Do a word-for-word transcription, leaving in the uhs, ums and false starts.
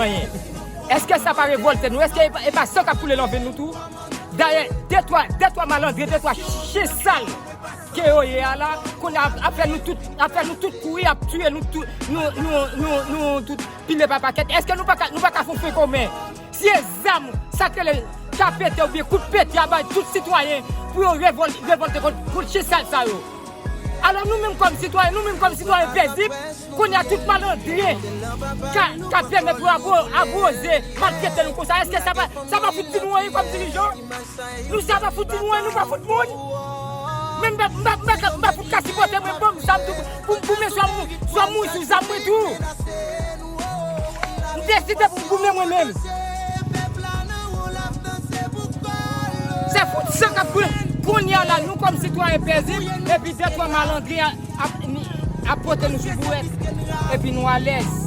Anyen. Èske sa pa revòlte nou? Èske e pa, e pa san k ap koule nan venn nou tou? Dayè, de twa, de twa malandren, de twa chen sal ke yo ye a la, kounye a ap, ap fè nou tout, ap fè nou tout kouri, ap tiye nou tout, nou, nou, nou, nou tout pile pa pakèt. Èske nou pa ka, nou pa ka fè yon fen komen? Si e zam, sa k rele ka pete oubyen kout pete a bay tout sitwayen pou yo revòl-, revòlte kont, kont chen sal sa yo. Alò nou menm kòm sitwayen, nou menm kòm sitwayen pezib, kounye a tout malandren ka, ka pèmèt yo abo-, aboze, maltrete nou konsa. Èske sa pa, sa pa fout di nou anyen kòm dirijan? Nou sa pa fout di nou anyen, nou pa fout moun. Men m pa, m pa, m pa, m pa fout ka sipòte mwen ban m zam tou pou m goumen swa m, swa m mouri sou zam mwen tou. M deside pou m goumen mwen menm. Se fout san k ap koule. Kounye a la, nou kòm sitwayen pezib, epi de twa malandren ap, ap pote nou sou bourèt. Epi nou alèz.